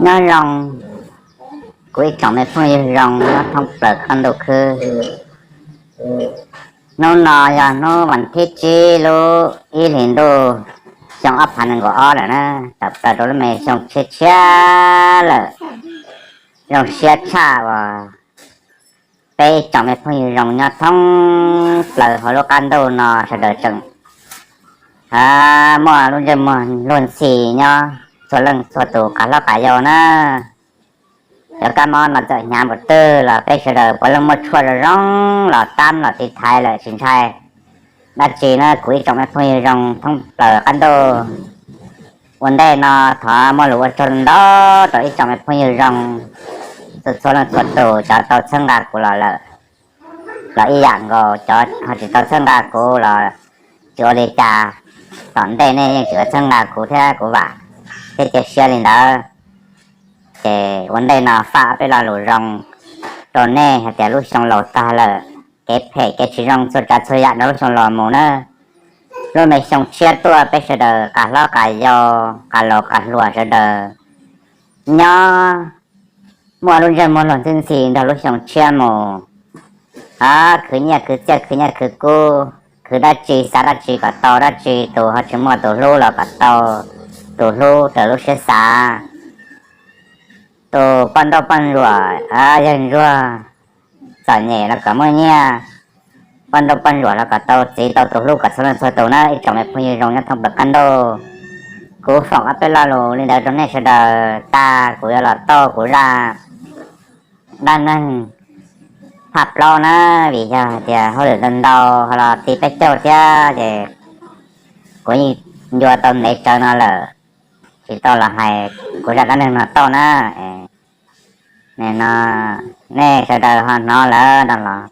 Nyob zoo kuv ib tsoom me phooj ywg zoo nyob thoob plaws qab ntuj khwb. Hnub no yog hnub vas thib tsib lub ib hlis ntuj xyoo ob phav nees nkaum ob lawm na, tawm plaws rau lub me xyoo tshiab tshiab lawm. Zoo siab tshaj uas peb ib tsoom me phooj ywg zoo nyob thoob plaws hauv lub qab ntuj no sawv daws tseem muaj lub ntsej muag luag ntxhi nyob txhua leej txhua tus qab hlob qab yau na. Cov kab mob no txawm hnyav npaum twg los peb sawv daws puav leej muaj tshuaj zoo zoo los tab los tiv thaiv lawm tsis ntshai dab tsi na kuv ib tsoom me phooj ywg zoo thoob plaws qab ntuj. Ua ntej no thov muaj lus ua tsaug ntau rau ib tsoom me phooj ywg zoo txhua txhua leej txhua tus, cov tau txhawb nqa kuv los lawm los ib yam nkaus, cov ho tsis tau txhawb nqa kuv los tsis ua li cas, tom ntej nej yeej tseem txhawb nqa kuv thiab kuv vam thiab cia siab li ntawd. Ces ua ntej no faj ob peb lo lus zoo rau nej hais tias lub xyoo laus tag lawm, kev phem kev tsis zoo txhua tsav txhua yam nrog lub xyoo laus mus na. Lub me xyoo tshiab tuaj peb sawv daws qab hlob qab yau, qab laus qab hluas sawv daws nyob muaj lub ntsej muag luag ntxhi ntxhi nrog lub xyoo tshiab mus. Khwv nyiaj khwv txiaj khwv nyiaj khwv kub, khwv dab tsi xav dab tsi kom tau dab tsi, tus ho tsis muaj tus hlub los kom tau tus hlub raws lub siab xav. Tus poj nrauj poj ntsuam yawg ntsuag txom nyem los kom muaj nyiaj, poj nrauj poj ntsuam los kom tau txiv tau tus hlub kom txhua leej txhua tus na ib tsoom me phooj ywg zoo nyob thoob plaws qab ntuj. Kuv foom ob peb lo lus li ntawd rau nej sawv daws tag kuv yuav los tau kuv zaj dab neeg phaj plaub na, vim yog hais tias hauj lwm ntau ntau ho los ti peb caug thiab ces kuv yeej ncua tau ntev tsawv no lawm, tsis tau los hais kuv zaj dab neeg no tau na. No nej sawv daws ho hnov lawm no los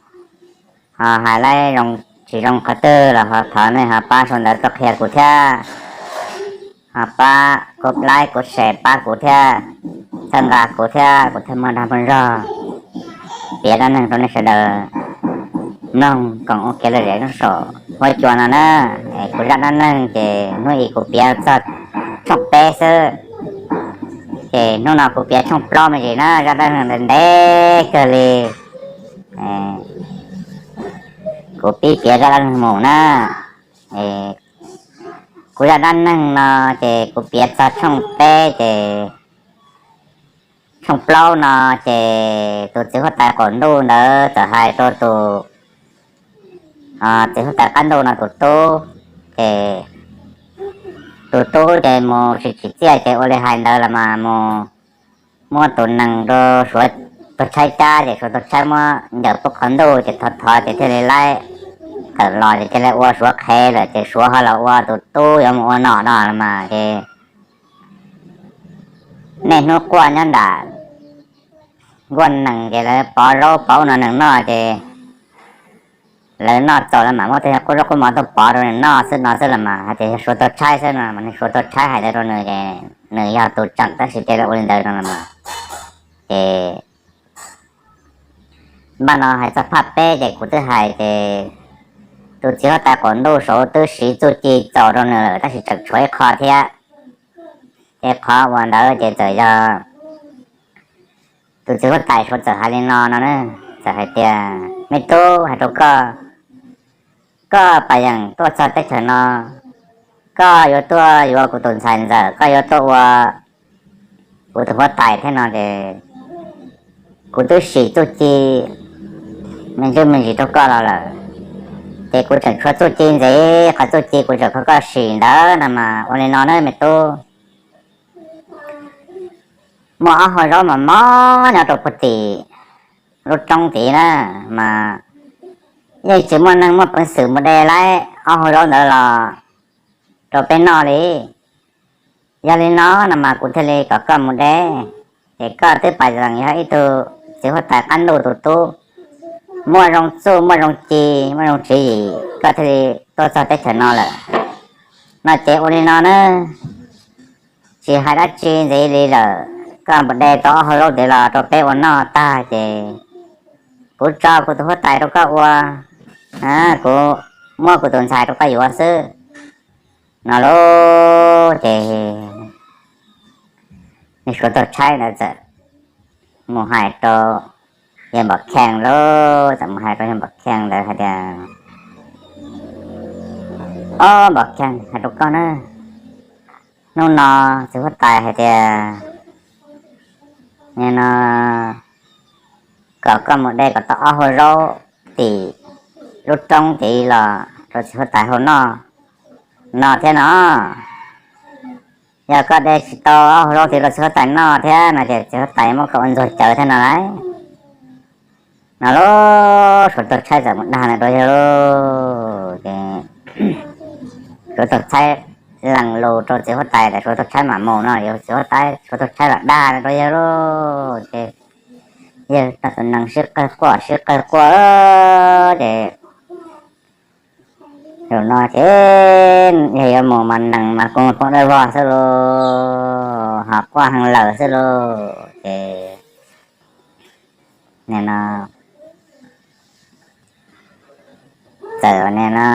ho hais lawm zoo tsis zoo qhov twg los ho thov nej ho pab sau ntawv tuaj qhia kuv thiab, ho pab kuv like kuv share pab kuv thiab, txhawb nqa kuv thiab kuv thiaj muaj dag muaj zog piav dab neeg rau nej sawv daws mloog koom ua kev lom zem nyob saum huab cua no na. Kuv zaj dab neeg ces hnub i kuv piav txog tshooj peb xwb, ces hnub no kuv piav tshooj plaub me ntsis na, zaj dab neeg ntev ntev kawg li. Kuv pib piav zaj dab neeg mus na. Kuv zaj dab neeg no ces kuv piav txog tshooj peb ces tshooj plaub no ces tus txiv huab tais qaum ntuj ntawd txawm hais rau tus txiv huab tais qab ntuj no tus tub, ces tus tub ces mus tsis tsim txiaj ces ua li hais ntawd los mas mus muab tus nees rau suav tuag tshaib cab ces suav tuag tshaib muab ncaws pub qhov ntuj ces thov thov ces thiaj li laib tawm los ces thiaj li ua suav qhev lawm ces suav ho los ua tus tub yuav mus ua nom no los mas ces niaj hnub quaj nyob nram nkuaj nees ces lawv pov zaub pov no nws noj ces lawv noj txaus lawv mam muab tej qub zaub qub mov tuaj pov rau nws noj xwb no xwb los mas hais tias yog suav tuag tshaib xwb no mas nws suav tuag tshaib hais ntawd rau nws ces nws yog tus tseem tab sis cia li ua li ntawd no los mas. Ces npaj no hais txog phaj peb ces kuv twb hais ces tus txiv huab tais qaum ntuj saud twb siv txuj ci txaus rau nws lawm tab sis tseem tshuav ib qho thiab. Ces qhov uas ntawd ces txawm yog tus txiv huab tais saud txawm hais li no no, txawm hais tias me tub, hais rau koj, koj pab yeem tuaj txog teb chaws no, koj yuav tuaj yuav kuv tus ntxhais ntxawm, koj yuav tuaj ua kuv tus huab tais thiab no ces kuv twb sim txuj ci me ntsis me ntsis rau koj los lawm, ces kuv tseem tshuav txuj ci ntxiv, qhov txuj ci kuv tseem kom koj sim ntawd no mas ua li no na me tub. Muaj ob hau zaub mos mos nyob rau puag tim lub roob tid na, mas yeej tsis muaj neeg muaj peev xwm mus de laib ob hau zaub ntawd los rau peb noj li. Yog li no no mas kuv thiaj li kom koj mus de, ces koj twb pab yeem yog ib tug txiv huab tais qab ntuj tus tub, muaj zoo txuj muaj zoo ci muaj zoo tswv yim koj thiaj li tuaj txog teb chaws no lawm. No ces ua li no na, tsis hais dab tsi ntxiv li lawm, koj mus de tau ob hau zaub ntawd los rau peb ua noj tag ces kuv tso kuv tus huab tais rau koj ua, kuv muab kuv tus ntxhais rau koj yuav xwb. No lauj ces Niag suav tuag tshaib ntawd txawm mus hais rau yawg Npam Kheej lauj, txawm mus hais rau yawg Npam Kheej ntawd hais tias, Ob, Npam Kheej, hais rau koj na, hnub no txiv huab tais hais tias, nim no kom koj mus de kom tau ob hau zaub tim lub roob tid los rau txiv huab tais hau noj no thiab no. Yog koj de tsis tau ob hau zaub tid rau txiv huab tais noj thiab no ces txiv huab tais muab koj ua ntxuag cawv thiab no lauj. No lauj, suav tuag tshaib txawm mus dag ntawd rau yawg lauj. Ces suav tuag tshaib lees lus rau txiv huab tais tas suav tuag tshaib mam mus no, txiv huab tais, suav tuag tshaib los dag ntawd rau yawg lauj. Ces yawg tau tus nees sib qawg quaj sib qawg quaj, ces zaum no ces yog yuav mus mas nees mas kua muag poob dawb vog xwb lauj, ho quaj heev lawm xwb lauj. Ces nim no txawm nim no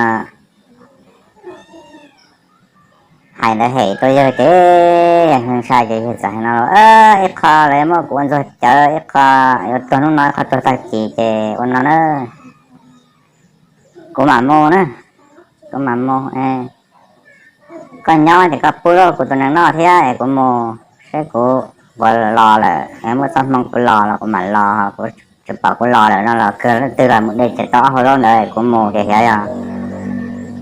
hais ntawd hem rau yawg ces yawg ntshai ces yawg txawm hais no, Ib qho lawv muab kuv ua ntxuag cawv, ib qho yuav tuag hnub no, ib qho tuag tag kis ces ua no na, kuv mam mus na, kuv mam mus. Koj nyob ces koj pub zaub kuv tus nees noj thiab es kuv mus seb kuv puas los lawm, muaj txoj hmoo kuv los los kuv mam los, kuv tsis pom kuv los lawm no los kawg leej twg los mus de ces tau ob hau zaub ntawd kuv mus ces xyov yog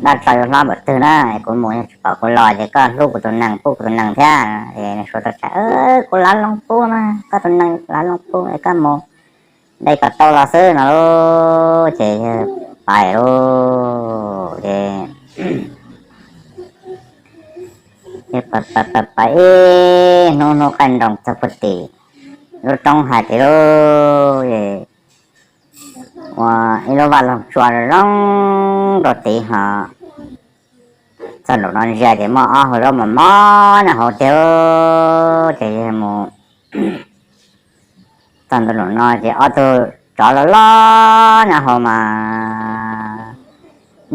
dab tsi yuav hlob npaum twg na, kuv mus yog tsis pom kuv los ces koj hlub kuv tus nees pub kuv tus nees thiab. Suav tuag tshaib, Kuv lav loo pub na, koj tus nees lav loo pub es koj mus de kom tau los xwb no lauj. Ces yawg pais lauj, ces yawg pais pais pais ib hnub hnub qaij nroos txog puag tim lub roob hais tias lauj, ua ib lub vaj loog tsua zoo rau tid ho txog nraum no ntsia ces muaj ob hau zaub mos mos nyob hauv tiag. Ces yawg mus txog ntua nraum no ces ob tug tsov loj loj nyob hauv mas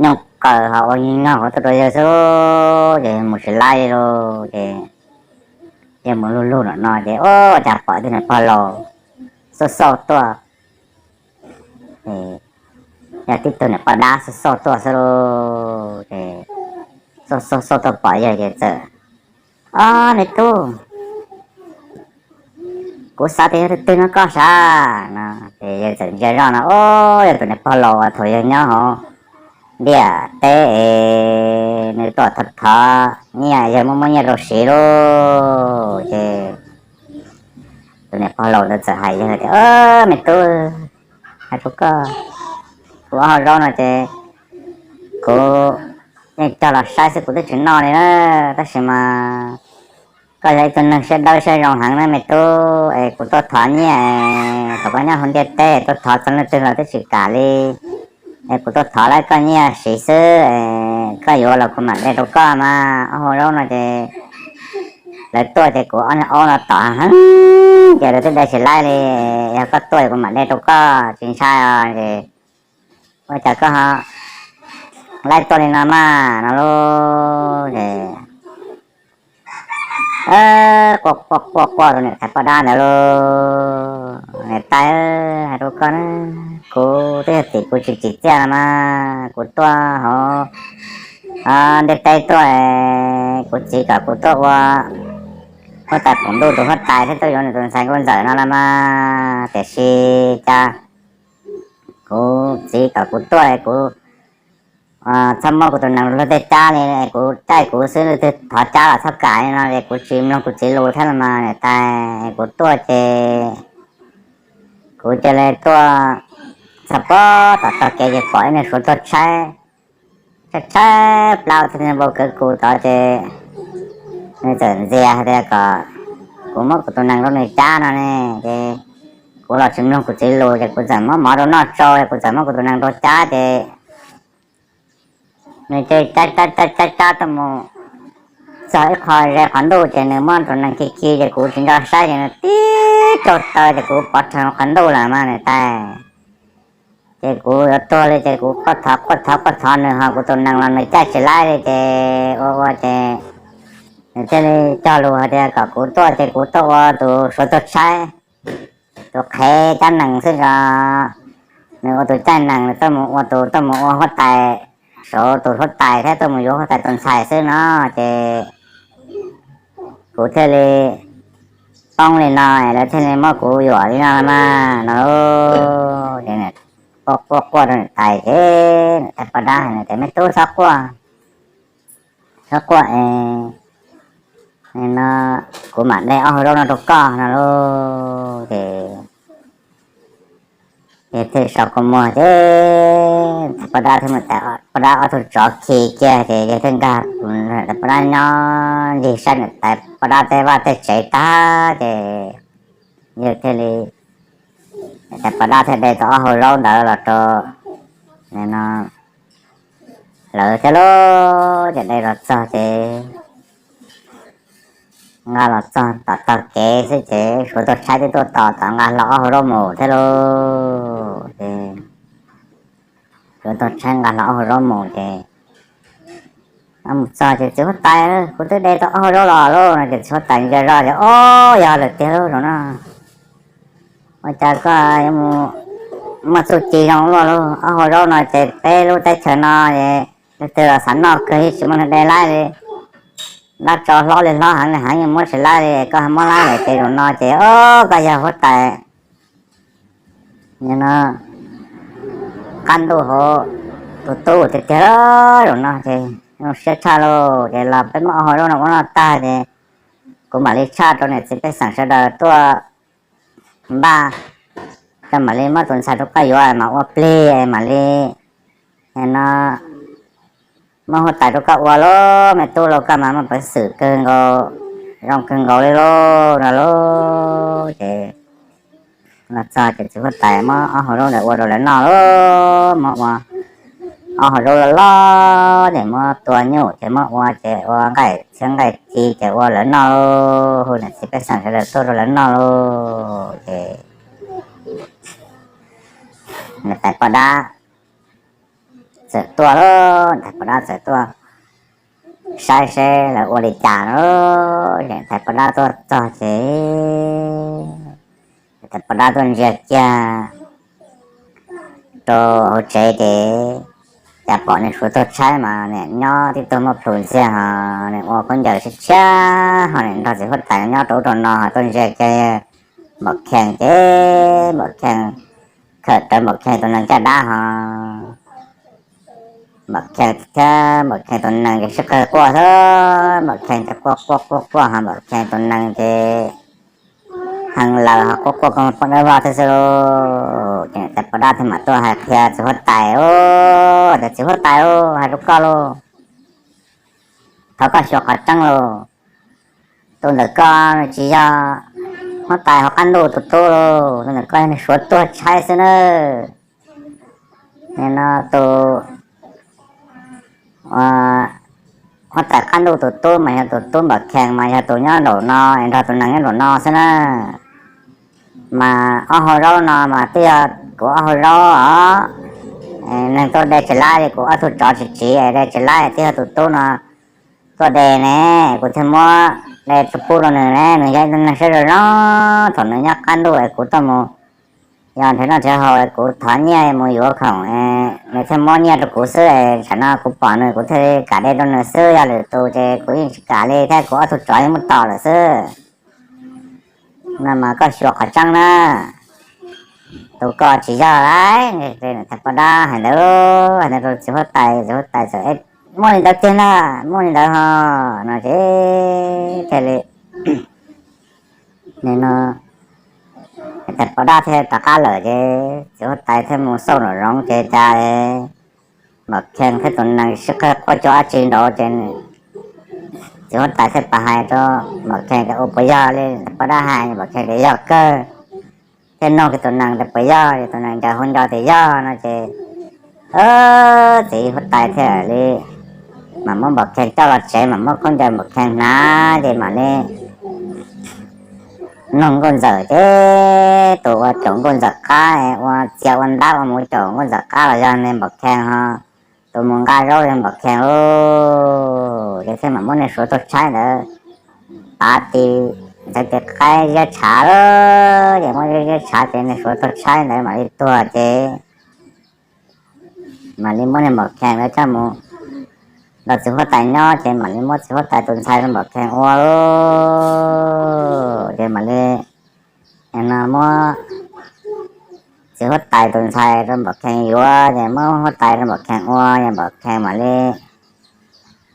nyooj qaws ho ua nyuag nyuag hauv tuaj rau yawg xwb, ces yawg mus tsis laib li lauj. Ces yawg mus lug lug nraum no ces ua cas pom tug niam pog laus xauj xauj tuaj, yog tib tug niam poj dab xauj xauj tuaj xwb lauj. Ces xauj xauj xauj tuaj pom yawg ces txawm, Ob, me tub, kuv xav tias yog tus twg no koj sav no. Ces yawg txawm ntsia zoj no, Ob, yog tus niam pog laus uas thaum yawg nyob hauv ntiaj teb es nws tuaj thov thov nyiaj, yawg muab muab nyiaj rau siv lauj. Ces tus niam pog laus ntawd txawm hais yawg tias, Ob, me tub, hais rau koj, kuv ob hau zaub no ces kuv yeej cog los saib xwb, kuv twb tsis noj li na, tab sis mas koj yog ib tug neeg siab dawb siab zoo heev na me tub, es kuv tuaj thov nyiaj, thaum koj nyob hauv ntiaj teb tuaj thov txog leej twg los twb tsis kam li, es kuv tuaj thov lawv koj nyiaj siv xwb, koj yuav los kuv mam de rau koj mas. Ob hau zaub no ces lawv tuaj ces kuv ob niag aub no tom heev ces lawv twb de tsis laib li, yog koj tuaj kuv mam de rau koj tsis ntshai os. Ces ua cas koj laib tuaj li no mas no lauj. Ces quaj quaj quaj quaj rau niam tais poj dab ntawd lauj, Niam tais, hais rau koj na, kuv twb yog tim kuv tsis tsim txiaj los mas kuv tuaj hauv ntiaj teb tuaj, kuv txiv kom kuv tuaj ua huab tais qaum ntuj tus huab tais thiab tuaj yuav nws tus ntxhais nkauj ntxawm no los mas, tiam sis cas kuv txiv kom kuv tuaj kuv txhob muab kuv tus nees luag tej cab li, kuv caij kuv xwb, leej twg thov cab los txhob kam li no es kuv tsis mloog kuv txiv lus thiab los mas niam tais. Kuv tuaj ces kuv cia li tuaj txog pob tom tog kev ces pom ib niag suav tuag tshaib, tshaib tshaib plab thiab npau kwv kuv tod ces nws txawm ntxias hais tias kom kuv muab kuv tus nees rau nws cab no ne. Ces kuv los tsis mloog kuv txiv lus ces kuv txawm muab mov rau noj tsau, kuv txawm muab kuv tus nees rau cab ces nws ces cab cab cab cab cab tuaj mus txog ib qho ze qhov ntuj ces nws muab tus nees khi khi ces kuv tsis nco saib ces nws tib tsaug taw ces kuv pov rhees qhov ntuj lawm mas niam tais. Ces kuv yuav tuag li ces kuv quaj thov quaj thov quaj thov nws ho kuv tus nees los nws caij tsis laib li ces ua ua ces Nws thiaj li cog lus hais tias kom kuv tuaj ces kuv tuaj ua tus suav tuag tshaib, tus qhev cab nees xwb os. Nws ua tus caij nees, nws tuaj mus ua tus, tuaj mus ua huab tais, suav tus huab tais thiab tuaj mus yuav huab tais tus ntxhais xwb no ces kuv thiaj li poob li no, lawv thiaj li muab kuv yuam li no mas no. Ces quaj quaj quaj rau niam tais ces niam tais poj dab hais tias, Me tub, txhob quaj, txhob quaj es no kuv mam de ob hau zaub no rau koj no lauj. Ces yawg thiaj sau kua muag ces tais poj dab thiab niam tais poj dab ob tug tsov khi kiag ces yawg thiaj nkag, tais poj dab nyob ncig saib niam tais poj dab tej vaj tej tsev tag ces yawg thiaj li, tais poj dab thiaj de tau ob hau zaub ntawd los rau no lawv thiab lauj. Ces de los txog ces nqa los txog tom tog kev xwb ces suav tuag tshaib twb tuaj tos, tos nqa hlo ob hau zaub mus thiab lauj. Ces suav tuag tshaib nqa hlo ob hau zaub mus ces mus txog ces, Txiv huab tais, kuv twb de tau ob hau zaub los lauj no. Ces txiv huab tais ntsia zoj ces, Ob, yog lawm tiag lauj no. Ua cas koj yuav mus muaj txuj ci zoo luaj lauj? Ob hau zaub no ces peb lub teb chaws no es leej twg los xav noj kawg, yeej tsis muaj neeg de laib li. Dab tsov hlob li hlob heev li heev yeej muab tsis laib li, koj muab laib lawm ces zaum no ces, ob, koj yog huab tais no qab ntuj hauv tus tub tiag tiag. Zaum no ces zoo siab tshaj lauj. Ces los peb muab ob hau zaub no ua noj tag ces kuv mam li tshaj rau niam txiv pej xeem sawv daws tuaj npaj, koj mam li muab tus ntxhais rau koj yuav mas ua plig mam li no muab huab tais rau koj ua lauj, me tub lauj. Koj mas muaj peev xwm kawg nkaus, zoo kawg nkaus li lauj no lauj. Ces los txog ces txiv huab tais muab ob hau zaub ntawd ua rau lawv noj lauj. Muab ua ob hau zaub loj loj ces muab tua nyuj ces muab ua ces ua nqaij txhiab nqaij ci ces ua lawv noj lauj. Hu niam txiv pej xeem sawv daws tuaj rau lawv noj lauj. Ces niam tais poj dab txawm tuaj lauj, niam tais poj dab txawm tuaj saib seb lawv ua li cas lauj. Niam tais poj dab tuaj txog ces niam tais poj dab tuaj ntsia kiag rau hauv tsev ces cas pom niag suav tuag tshaib mas niam nyob tib tug muaj plhus ntxiag ho, niam ua khaub ncaws tshiab tshiab ho, niam nrog txiv huab tais nyob rau ub rau no ho. Tuaj ntsia kiag npaum khees ces npaum khees khawm rawv npaum khees tus nees caj dab ho. Npaum khees thiab npaum khees tus nees ces sib qawg quaj xwb, npaum khees ces quaj quaj quaj quaj ho npaum khees tus nees ces heev lawm ho quaj quaj koog poj dawb vog thiab xwb lauj. Ces niam tais poj dab thiaj mam tuaj hais qhia txiv huab tais, Tias txiv huab tais lauj, hais rau koj lauj, thov koj xyuas qhov tseeb lauj, tus ntawm koj tsis yog huab tais hauv qab ntuj tus tub lauj, tus ntawm koj yog niag suav tuag tshaib xwb nawb. Nim no tus huab tais qab ntuj tus tub mas yog tus tub npaum khees mas yog tus nyob nraum no es nrog tus nees nyob nraum no xwb na. Mas ob hau zaub no mas twb yog kuv ob hau zaub os. Neeg tuaj de tsis laib li, kuv ob tug tsov tsis tsiv de tsis laib, twb yog tus tub no tuaj de ne, kuv thiaj muab de tus pub rau nws ne. Nws yog ib tug neeg siab zoo zoo, thaum nws nyob qab ntuj es kuv tuaj mus yos nrhiav noj nrhiav haus es kuv thov nyiaj mus yuav khoom, nws thiaj muab nyiaj rau kuv xwb. Tsam no kuv pom nws kuv thiaj li kam de rau nws xwb, yog lwm tus ces kuv yeej tsis kam li thiab, kuv ob tug tsov yeej muab tom lawm xwb. No mas koj xyuas qhov tseeb na, tus ko tsis yog lauj. Niam tais poj dab hais ntawd, hais ntawd rau txiv huab tais, txiv huab tais txawm, Muaj li ntawd tiag na, muaj li ntawd ho, no ces thiaj li, nim no niam tais poj dab thiaj rov qab lawm ces txiv huab tais thiaj mus xauj nraum zoov ces cas npaum khees thiab tus nees sib qawg quaj cuag dab tsi nraud ces txiv huab tais thiaj pab hais rau npaum khees tias, Ua puas yog li tais poj dab hais? Npaum khees tias, Yog kawg. Thiaj nug kiag tus nees tias, Puas yog? Ces tus nees ncaws hauv nco tias, Yog, no ces txiv huab tais thiaj li mam muab npaum khees coj los tsev, mam muab khaub ncaws npaum khees hnav ces mam li nug nkauj ntxawm ces tus ua caum nkauj ntxawm qab, ua txia ua ntab ua mus caum nkauj ntxawm qab los yog npaum khees ho, tus mus nqa zaub yog npaum khees lauj. Ces thiaj mam muab niag suav tuag tshaib ntawd pav tis ntxhais tis qaib ziab tshav lawm, ces muab ziab tshav ces nws suav tuag tshaib ntawd mam li tuag ces mam li muab niag Npaum Khees lawv coj mus nrog txiv huab tais nyob ces mam li muab txiv huab tais tus ntxhais rau Npaum Khees ua, ces mam li no muab txiv huab tais tus ntxhais rau Npaum Khees yuav, ces muab huab tais rau Npaum Khees ua, ces Npaum Khees mam li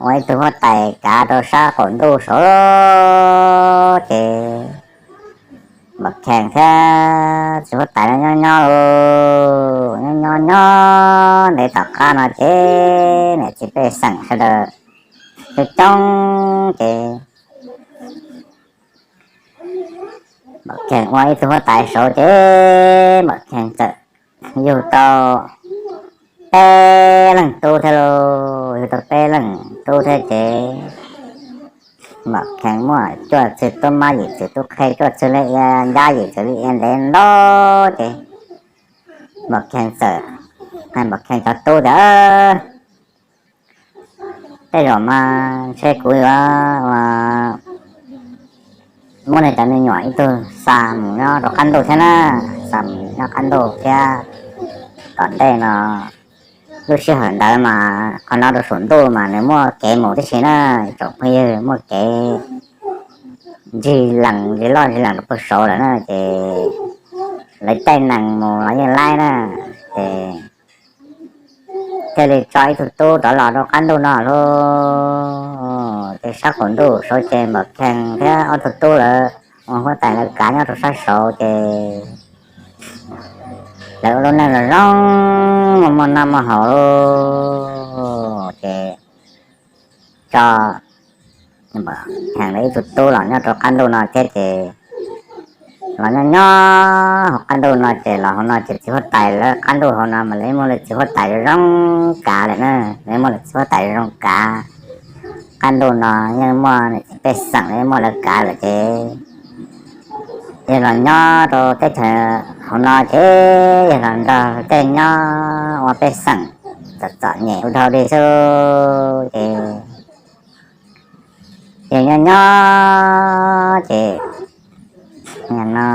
ua ib tug huab tais kav rau sab qaum ntuj saud ces Npaum Khees thiab txiv huab tais no nyob nyob nyob nyob nyob ntev tom qab no ces niam txiv pej xeem sawv daws coob coob ces Npaum Khees ua ib tug huab tais saud ces Npaum Khees txawm yug tau peb leeg tub thiab lauj, yug tau peb leeg tub thiab ces Npaum Khees muaj cuaj txwg tub mab yim txwg tub qhe cuaj txwg li ia ncab yim txwg li ia ntev ntau ces Npaum Khees txawm hais Npaum Khees cov tub tias, Tej zaum mas ntshe kuv yuav muab nej cov me nyuam ib tug xa mus nyob rau qab ntuj thiab na, xa mus nyob qab ntuj thiab. Tom ntej no lub sij hawm ntawd mas qhov no rau saum ntuj mas nws muaj kev mus tib si na, tsoom phooj ywg, muaj kev ntsig lees, ntsig loj ntsig lees rau puag saud lawm na ces lawv caij nees mus los yeej laib na ces thiaj li tso ib tug tub rov los rau qab ntuj no lauj. Ces sab qaum ntuj saud ces Npaum Khees thiab ob tug tub lawv ua huab tais lawv kav nyob rau sab saud ces lawv ua lub neej los zoo, muaj noj muaj haus lauj. Ces tso Npaum Khees lawv ib tug tub los nyob rau qab ntuj no thiab ces los nyob nyob hauv qab ntuj no ces los hauv no ces txiv huab tais lawv qab ntuj hauv no mas lawv muaj lawv txiv huab tais zoo zoo kav lawm na, lawv muaj lawv txiv huab tais zoo zoo kav. Qab ntuj no yeej muaj niam txiv pej xeem lawv muaj lawv kav lawm ces yawg los nyob rau teb chaws hauv no ces yawg los nrog tej nyob ua pej xeem txom txom nyem ua dhau li xwb ces yawg nyob nyob ces no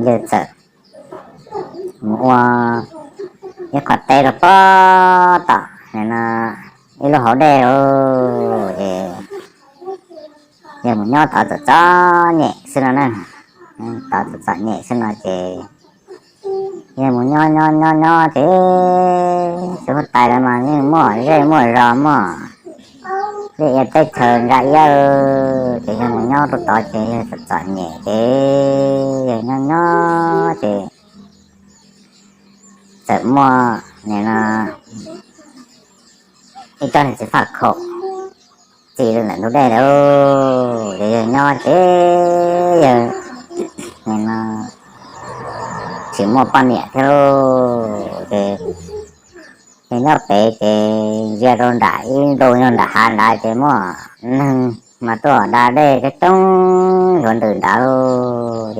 yawg txawm mus ua ib qho teb rau pob tom no ib lub hauv dej lauj. Ces yawg mus nyob tod txom txom nyem xwb no na, tod txom txom nyem xwb no ces yawg mus nyob nyob nyob nyob ces txiv huab tais lawv mas yeej muaj zej muaj zos muaj liaj ia teb chaws ntsa iab, ces yawg mus nyob rau tod ces yawg txom txom nyem ces yawg nyob nyob ces txawm muaj nim no ib tsob niag txiv faj khaum txi rau ntawm ntug dej lawm. Ces yawg nyob ces yawg nim no tsis muaj poj niam thiab lauj. Ces yawg nyob pem ces ntsia rau nram ib ntu nyuag nram hav nrad ces muaj neeg mas tuaj da dej coob coob yuav ntws nrad lauj.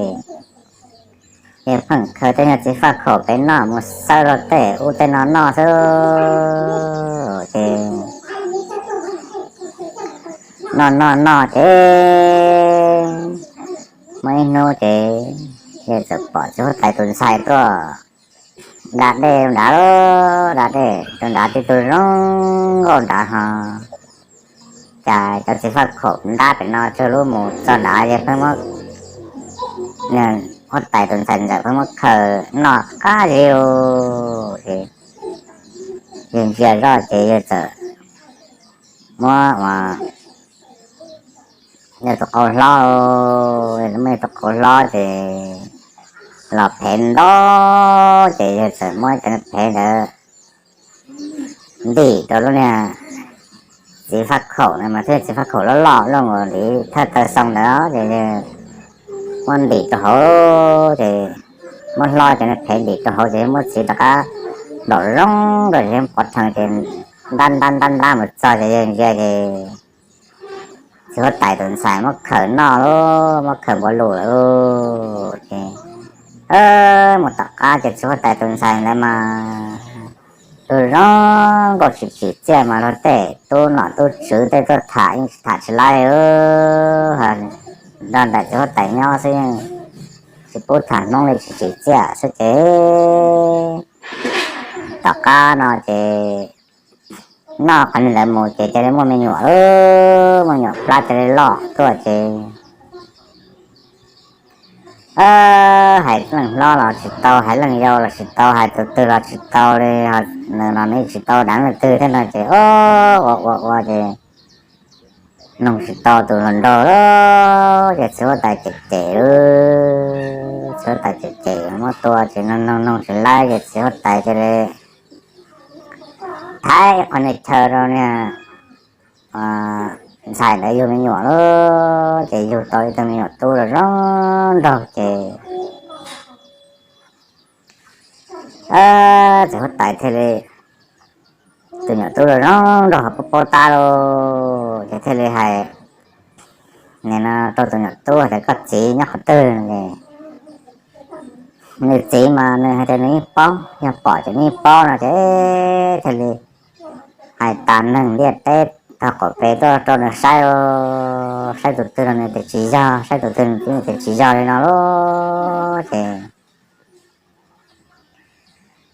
Ces yawg pheej khaws tej nyuag txiv faj khaum pem noj mus xawb rau tej ub tej no noj xwb. Ces noj noj noj ces muaj ib hnub ces yawg txawm pom txiv huab tais tus ntxhais tuaj da dej rau nrad, da dej rau nrad tib tug zoo nkauj nrad ho cas cov txiv faj khaum ntab pem no tsuag lub mus txog nrad ces pheej muab, huab tais tus ntxhais ntxawm pheej muab khaws noj qab zib ces yawg ntsia zoj ces yawg txawm muab ua yawg tus qau hlob, muab yawg tus qau hlob ces los phev ntau ces yawg txawm muab cov phev ntawd ntim rau lub niag txiv faj khaum na mas thiab txiv faj khaum loj loj loj nkaus li thawj taw xoo ntawd ces yawg muab ntim rau hauv ces muab hlob cov phev ntim rau hauv ces muab txiv rov qab nplaum zoo rau ces pov rhees ces ntab ntab ntab ntab mus txog ces yawg ntsia ces txiv huab tais tus ntxhais muab khaws noj lawm, muab khaws npua lus lawm ces mus tom qab ces txiv huab tais tus ntxhais ntawd mas Tub zoo nkauj tsis tsim txiaj mas luag tej tub nom tub tswv tej tuaj tham yeej tsis tham tsis laib, nrog nraim txiv huab tais nyob xwb yeej tsis pub tham Hmoob li, tsis tsim txiaj xwb ces tom qab no ces noj qhov ntawd mus ces cia li muaj me nyuam, muaj me nyuam plab cia li loj tuaj ces hais leej hlob los tsis tau, hais leej yau los tsis tau, hais tus twg los tsis tau li, nws los nws tsis tau deev leej twg thiab no ces ua ua ua ces noog tsis tau tus hluas nraug lawm ces txiv huab tais cem cem, txiv huab tais cem cem muab tua ces noog noog noog tsis laib ces txiv huab tais cia li thaiv ib qho niag chaw rau niag ntxhais ntawd yug me nyuam lawm ces yug tau ib tug me nyuam tub los zoo nraug ces txiv huab tais thiaj li, tus nyuam tub los zoo nraug ho paub paub tab lauj ces thiaj li hais, nim no rau tus nyuam tub tias koj txiv nyob qhov twg no es nws txiv mas nws hais tias nws yeej paub, yog pom ces nws yeej paub no ces thiaj li hais tas neeg ntiaj teb tog qaum pes tuaj rau nws saib, saib tus twg los nws tias tsis yog, saib tus twg nws tias tsis yog li no lauj ces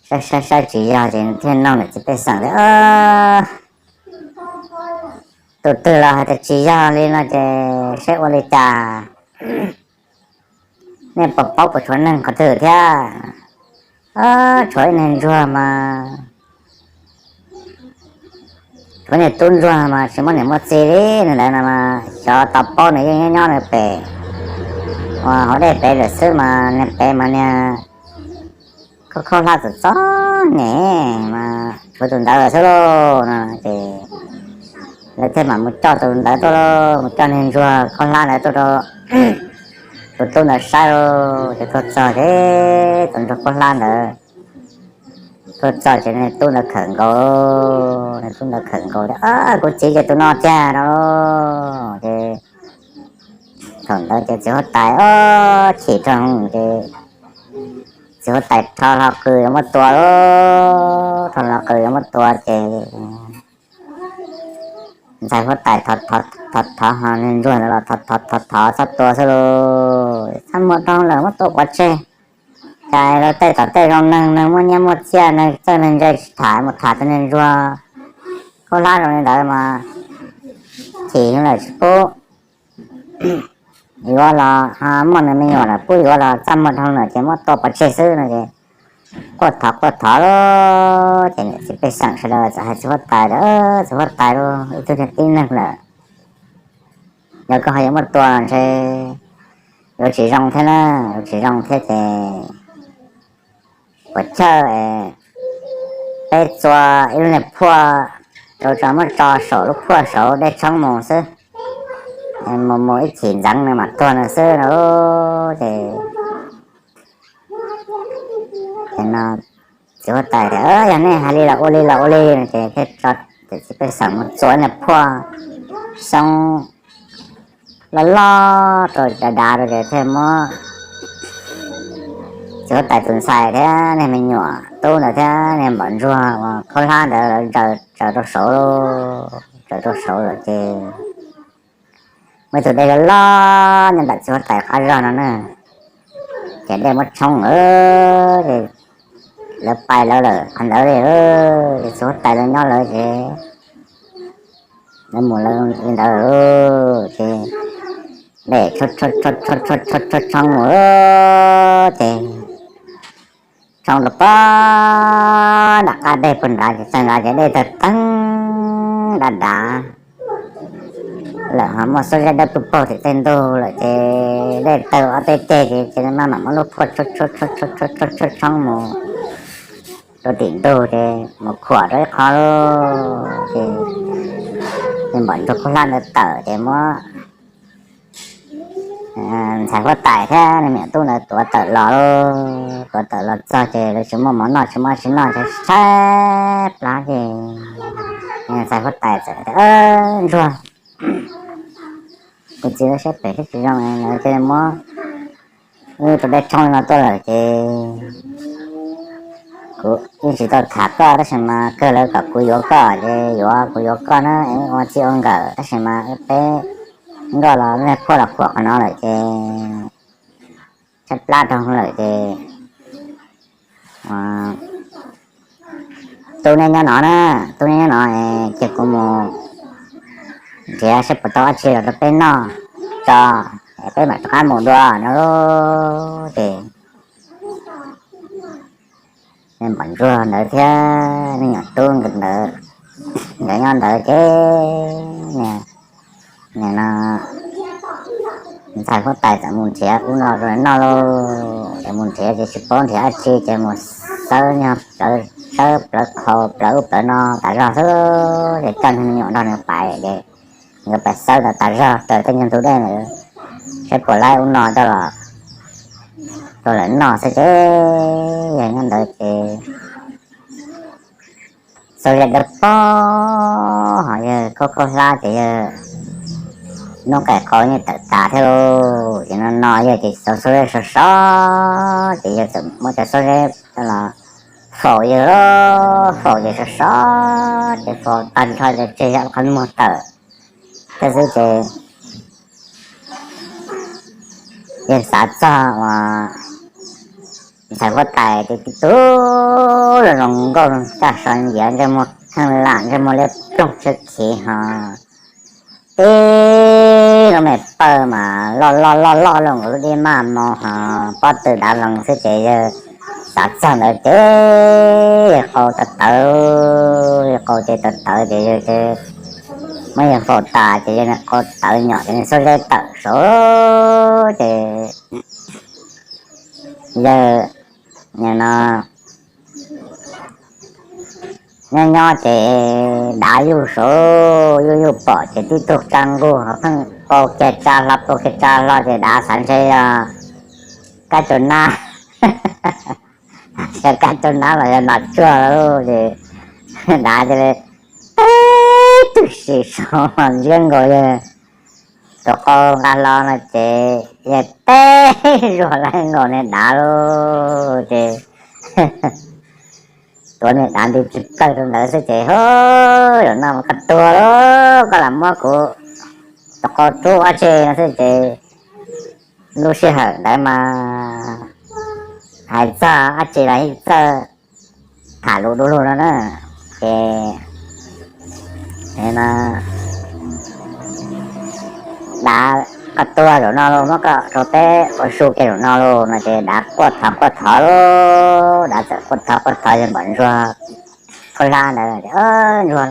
saib saib saib tsis yog ces nws thiaj nug nws txiv pej xeem tias tus twg los hais tias tsis yog li no ces saib ua li cas, nej puas paub puas tshuav neeg qhov twg thiab? Tshuav ib niag ntsuag mas, tshuav niag tub ntsuag mas tsis muaj niam muaj txiv li, nws ntawd no mas xyov tau paub, nws yeej nyob nyob nws pem uas hauv dej pem lawm xwb mas niag pem mas niag khaub khaub hlab txom txom nyem mas tshuav tus ntawd lawm xwb lauj no ces lawv thiaj mam mus coj tus ntawd tuaj lauj, mus coj niag ntsuag khaub hlab ntawd tuaj rau tus tub ntawd saib lauj. Ces tuaj txog ces tus ntsuag khaub hlab ntawd tuaj txog ces niag tub ntawd khawm nkaus, niag tub ntawd khawm nkaus tias kuv txiv ces tus no tiag no ces thaum ntawd ces txiv huab tais ob chim rau ces txiv huab tais rho hlo qws yuav muab tua lauj, rho hlo qws yuav muab tua ces ntxhais huab tais thov thov ho niag ntsuag ntawd los thov thov thov txhob tua xwb lauj, txaj muag dhau lawm muab tua pov tseg. Cas lawv tej tom tej zoo neeg, neeg muaj nyiaj muaj txiaj, neeg txawj neeg ntse tsis tham mus tham tus niag ntsuag khaub hlab zoo li ntawd mas chim lawm tsis pub yuav los muaj nws me nyuam lawm pub yuav los txaj muag dhau lawm ces muab tua pov tseg xwb no ces quaj thov quaj thov lauj ces niam txiv pej xeem sawv daws txawm hais txiv huab tais tias txiv huab tais lauj, ib tug niag tib neeg lawm, yog koj ho yuav muab tua ntshe yuav tsis zoo thiab na, yuav tsis zoo thiab ces puas chawj peb txua ib lub niag phuaj rau tso muab tso saum lub phuaj saud dej tshoob mus xwb, mus mus ib chim ntxeev nws mam tuag nws xwb no ces no txiv huab tais tias yog nej hais li los ua li los ua li no ces thiaj tso niam txiv pej xeem mus txua ib niag phuaj xyoob loj loj rau dav dav rau ces thiaj muab txiv huab tais tus ntxhais thiab niag me nyuam tub ntawd thiab niag npam ntsuag uas khaub hlab ntawd lawv ntsaws tsaws rau saud, tsaws rau saud lawm ces muaj ib tug dej loj loj nyob ntawm txiv huab tais qab zog no na, ces dej muab tshoob lawm ces lawv pais lawv lawm qhov ntawd li, ces txiv huab tais lawv nyob lawv ces lawv mus lawv li ntawd ces dej tshoob mus ces tshoob rau pag nram qab deg puag nrad ces txog nrad ces dej tawg teeb dav dav lawm ho muaj xuab zeb dawb paug paug tim tej ntug lawm ces dej tawg ob peb ceg ces ces maj mam muab lub phuaj tshoob mus rau tim ntug ces mus khuam rau ib qho ces npam ntsuag khaub hlab ntawd tawm ces muab ntxhais huab tais thiab niag me nyuam tub ntawd tuav tawm los lauj. Tuav tawm los txog ces lawv tsis muaj mov noj tsis muaj dab tsi noj ces tshaib plab ces ntxhais huab tais txawm tias, Ntsuag, kuv txiv lawv siab phem thiab tsis zoo, lawv cia li muab wb tus dej tshoob li no tuaj lawm ces Kuv yeej tsis tau tham koj tab sis mas kawg lawv kom kuv yuav koj ces yuav, kuv yuav koj na, ua txij ua nkawm tab sis mas peb nkoj los me phuaj los khuam qhov no lawm ces tshaib plab rau lawm ces tub nej nyob no na, tub nej nyob no, cia kuv mus nrhiav saib puas tau dab tsi los rau peb noj tso, peb mam rov qab mus dua no ces Npam Ntsuag ntawd thiab me nyuam tub nkawd ntawd, nkawd nyob ntawd ces nim no ntxhais huab tais txawm mus nrhiav ub no rau noj lauj, ces mus nrhiav ces tsis paub nrhiav dab tsi ces mus xawb nyob plawv, sawb plawv qhau plawv ub plawv no tas zog xwb ces coj me nyuam nrog nws pais ces nkawd pais xawb ntawd tas zog raws tej nyuag ntug dej ntawd saib puas laib ub no coj los rau lawv noj xwb ces yog nyob ntawd ces xau ze dawb paug ho yawg khaub khaub hlab ces yawg noob qaim qau yeej tawm tas thiab lauj, ces no no yawg ces xau xau ze sov sov ces yawg txawm muab cov xau ze los faus yawg lauj, faus ces sov sov ces faus tag nrho ces tseg yam qhov muag tawm thiab xwb ces yawg xav txog uas ntxhais huab tais ces tib tug zoo zoo nkauj caj so nciav ntsej muag kheej lam ntsej muag liab ploog tshiab khiv ho tib lub me pawg mas loj loj loj loj li nkaus lub dib maj moo ho pob tw dav loos xwb ces yawg xav txog ntawd ces yawg qau tawv tawv, yawg qau ces tawv tawv ces yawg muab yawg faus tas ces yawg qau tawv nyom ces nws xub zeb tawm saud ces yawg no nyob nyob ces dav yuj saud yuj yuj pom ces tib tug tsa nkuj ho pheej pau kiag tsa hlo pau kiag tsa hlo ces dav xav ntshe yog kab cau nab, yog kab cau nab los yog nas tsuag ces dav cia li teb twm sim saud mas liab nkaus yawg tus qau nqa hlo no ces yawg teb zuag laib nkaus niag dav lauj ces tuav niag dav nti tsis plawg rau ntawd xwb ces, Hub, zaum no mas koj tuag lauj, koj lam muab kuv tus qau rub ua dab tsi no xwb ces lub sij hawm ntawd mas hais txog dab tsi los yeej txawj tham lus du lug no na. Ces dav, koj tuag zaum no los muab koj rau peb ua su kiag zaum no los no ces dav quaj thov quaj thov lauj, dav txawm quaj thov quaj thov yawg Npam Ntsuag khaub hlab ntawd, Ntsuag,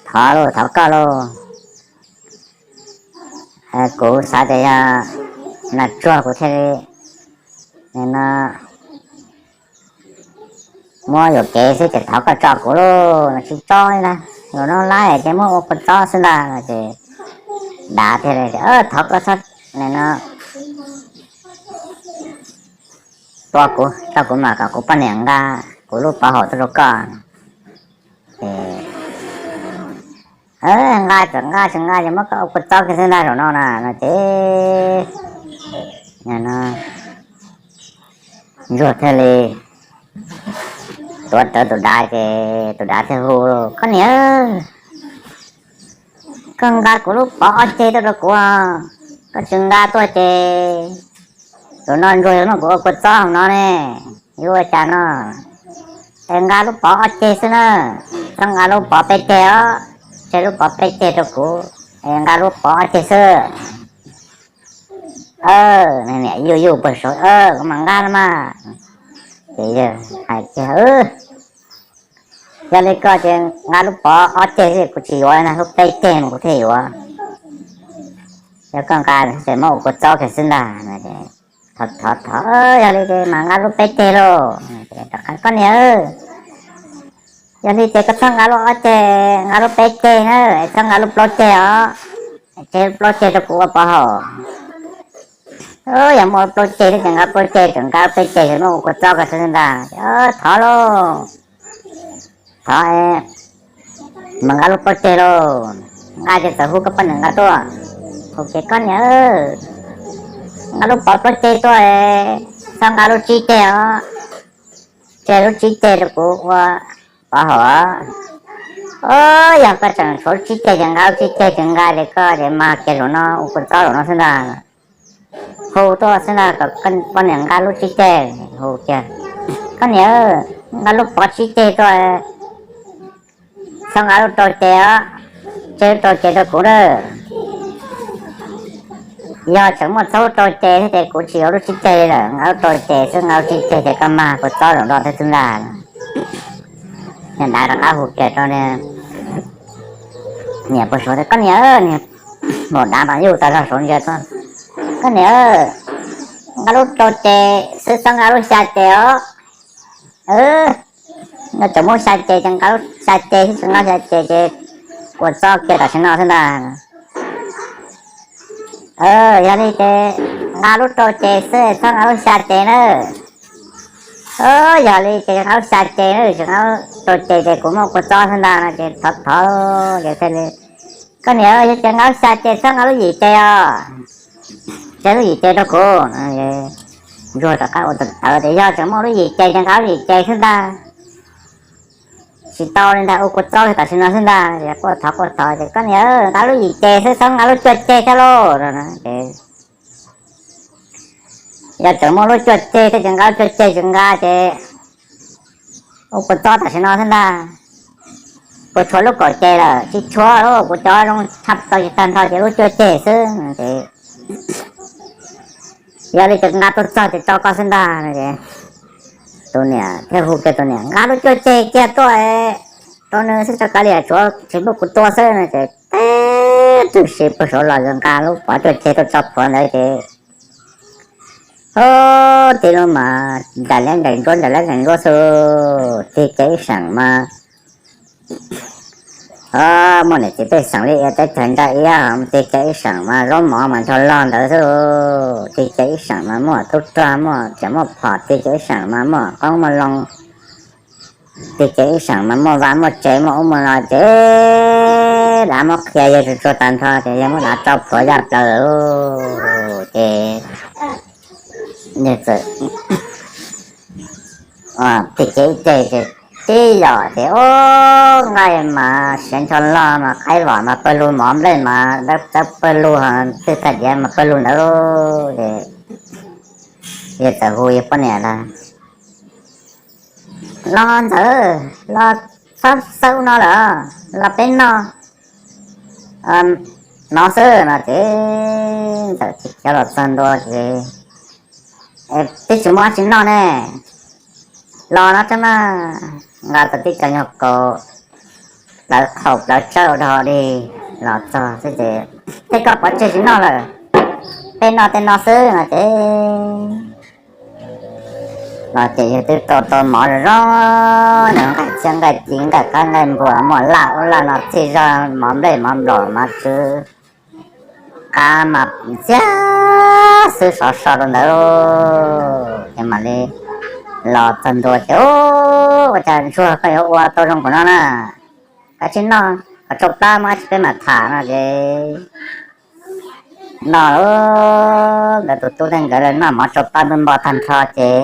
thov lauj, thov koj lauj, kuv xav tias yog nas tsuag kuv thiaj li no muab yuam kev xwb ces thov koj tso kuv lauj, tsis tso li na, zaum no laib ces muab ua kua txob xwb ntag no ces dav thiaj li, Thov koj txhob no tua kuv, tso kuv mam kom kuv poj niam nqa kuv lub pov haum tuaj rau koj. Ces nqa txawm nqa tsis nqa ces muab koj ua kua txob kiag xwb ntag zaum no na no ces ntsuag thiaj li tuav rawv tus dav ces tus dav thiaj hu, Koj niam, koj nqa kuv lub pov ob ceg tuaj rau kuv, koj tsis nqa tuaj ces zaum no ntsuag yuav muab kuv ua kua txob no ne, yuav ua cas no? Es nqa lub pov ob ceg xwb na, txhob nqa lub pov peb ceg os, tseg lub pov peb ceg rau kuv, es nqa lub pov ob ceg xwb. Niam yuj yuj pag saud, Kuv mam nqa no mas. Ces yawg hais tias, Yog li koj ces nqa lub pov ob ceg xwb kuv tsis yuav na, lub peb ceg mas kuv thiaj yuav. Yog koj nqa ces muab ua kua txob kiag xwb ntag. Thov thov, Yog li ces mam nqa lub peb ceg lauj. Koj niam, yog li ces koj txhob nqa lub ob ceg, nqa lub peb ceg na, txhob nqa lub plaub ceg os, tseg lub plaub ceg rau kuv ua pov haum. Yog muaj plaub ceg thiab ces nqa plaub ceg, tseem nqa peb ceg muab ua kua txob ko xwb ntag. Thov lauj, thov, mas nqa lub plaub ceg lauj. Nqa ces txawm hu koj poj niam nqa tuaj. Hu ces, Koj niam, nqa lub pov plaub ceg tuaj, txhob nqa lub tsib ceg os, tseg lub tsib ceg rau kuv ua pov haum. Os, yog koj tseem tshuav lub tsib ceg ces nqa lub tsib ceg, tsis nqa ces koj ces mag kiag zaum no ua kua txob zaum no xwb ntag. Hu tuaj xwb ntag, kom poj niam nqa lub tsib ceg, hu kiag, koj niam, nqa lub pov tsib ceg tuaj, txhob nqa lub rau ces os, tseg lub rau ces rau kuv na. Yog tseem muaj txhob lub rau ces thiab ces kuv tsis yuav lub tsib ceg li lawm, nqa lub rau ces xwb, nqa lub tsib ceg ces koj mag kua txob zaum no thiab xwb ntag. Niag dav rov qab hu kiag rau niam pog saud tias, koj niam, niag maum dav mas yuj tas zog saud ntsia tuaj, koj niam, nqa lub rau ces xwb, txhob nqa lub xya ces os. Yog tseem muaj xya ces ces nqa lub xya ces xwb, tsis nqa xya ces ces kua txob kiag tam sim no xwb ntag. Yog li ces nqa lub rau ces xwb, txhob nqa lub xya ces na. Yog li ces nqa lub xya ces na, tsis nqa lub rau ces ces kuv muaj kua txob xwb ntag no ces thov thov ces thiaj li, koj niam, yog ces nqa lub xya ces, txhob nqa lub yim ces os. Tseg lub yim ces rau kuv. Ntsuag rov qab ua tawv tawv tias, yog tseem muaj lub yim ces ces nqa lub yim ces xwb ntag, tsis tau li ntag, ua kua txob tam sim no xwb ntag. Quaj thov quaj thov ces, koj niam, nqa lub yim ces xwb, txhob nqa lub cuaj ceg thiab lauj. Ces yog tseem muaj lub cuaj ceg thiab ces nqa lub cuaj ceg, tsis nqa ces ua kua txob tam sim no xwb ntag. Puas tshuav lub kaum ces lawm? Tsis tshuav lauj, kuv cov zoo tshaj plaws tsis tag nrho ces lub cuaj ceg xwb. Ces yog li ces nqa tuaj txog ces tso koj xwb ntag. Tus niam thiaj hu kiag tus niam, nqa lub cuaj ceg kiag tuaj rau nws xwb tso, kav liam, tshuav tsis muaj kuv tua xwb no. Ces teb tug si puag saud los nqa lub pov cuaj ceg tuaj tso plhuav ntawd ces, o, tib lub mas ncaim liab ncaim ntsuab ncaim liab ncaim ntsuab xwb, tig kiag ib seem mas muaj niam txiv pej xeem li ia teb chaws ntsa iab, tig kiag ib seem mas zaub mov mas ncho log ntawd xwb. Tig kiag ib seem mas muaj tub rog, muaj tsev muaj phom, tig kiag ib seem mas muaj qoob muaj loo, tig kiag ib seem mas muaj vaj muaj tsev, muaj ub muaj no ces dav muab qhia yawg tsuag tsuag tag nrho ces yawg muab dav tso plhuav yaj plaws lawm ces yawg txawm tig kiag ib ceg ces tib yam ces, o, nqaij mas siav ncho log mas qaib vom mas pawg lug, mov nplej mas dawb txawb pawg lug, twj tag diav mas pawg lug ntawd ces yawg txawm hu yawg poj niam tias, los Ntxawm, los txhob xawb ub no lawm, los peb noj no xwb no ces Ntxawm khiav los txog ntua ces, twb tsis muaj dab tsi noj ne, los no tso mas. Nqa tau tib co nyuag kaus plawv qhaum plawv tsawb ua rau dig los txog xwb ces, tej koj pov tseg tsis noj lawm, peb noj tej no xwb no ces los ces yawg twb rau tau mov zoo zoo, nqaij txhiab nqaij ci nqaij qaib nqaij npua, muaj laj ub laj no txhij zog, mov nplej mov nplaum mov tsw qab mas ntxiag xwb sov so rau ntawd ces mam li los txog ntua ces, ua cas ntsuag koj yuav ua tau zoo npaum no na, koj sim noj kom tsau plab muaj dab tsi peb mam tham no ces noj nkawd tus tub thiab nkawd noj mov tsau plab npog tag nrho ces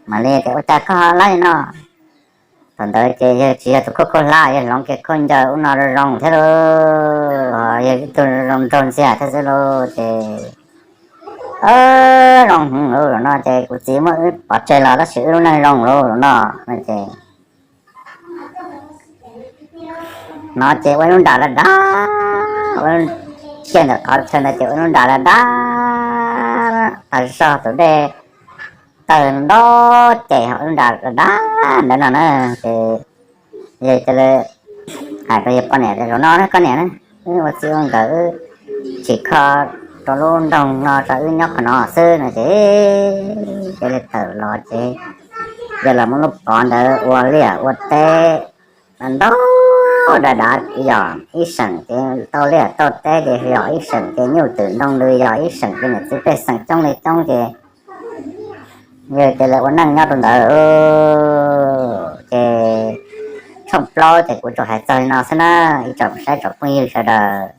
mam li tias, ua cas koj lab li no? Thaum ntawd ces yawg tsis yog tus khaub khaub hlab, yawg hloov kiag khaub ncaws ub no zoo zoo thiab lauj, yawg ib tug zoo nraug ntxiag thiab xwb lauj ces, zoo hwv lauj, zaum no ces kuv txiv muab wb pov tseg los tab sis wb lub neej zoo lauj, zaum no no ces hnov ces ua ib lub nram laj dav, ua lub tiaj ntawm qhov chaw ntawd ces ua ib lub nram laj dav, tas zog tus dej tawg nto ces ua lub nram laj dav ntawd no na ces yawg cia li hais rau yawg poj niam tias, zaum no na koj niam na, wb ua txij ua nkawm wb tsim kho rau lub nroog no rau wb nyob qhov no xwb no ces cia li tawm los ces yawg los muab lub pov ntawd ua liaj ua teb ntau dav dav, yog ib seem ces tau liaj tau teb ces yog ib seem ces nyuj twm ntoo ntws, yog ib seem ces niam txiv pej xeem coob li coob ces yawg cia li ua neej nyob rau ntawd. Ces tshooj plaub ces kuv tsuas hais txog li no xwb na, ib tsoom saib tsoom phooj ywg sawv daws,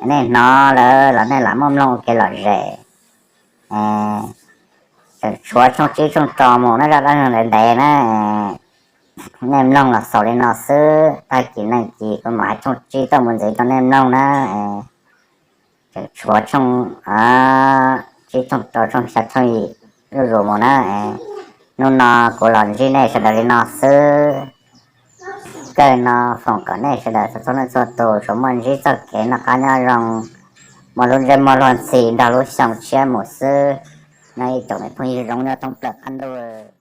nej hnov lawm los nej lam muaj mloog ua kev lom zem. Tseem tshuav tshooj tsib tshooj rau mus na, zaj dab neeg ntev ntev na. Nej mloog los xaus li no xwb, tag kis neej kis kuv mam hais tshooj tsib tuaj mus ntxiv rau nej mloog na. Tseem tshuav tshooj tsib tshooj rau tshooj xya tshooj yim zuj zus mus na. Hnub no kuv los ntsib nej sawv daws li no xwb. Kawg no foom kom nej sawv daws txhua txhua leej txhua tus tsuas muaj ntsib txoj kev noj qab nyob zoo, muaj lub ntsej muag luag ntxhi nrog lub xyoo tshiab mus xwb. Nyob ib tsoom me phooj ywg zoo nyob thoob plaws qab ntuj.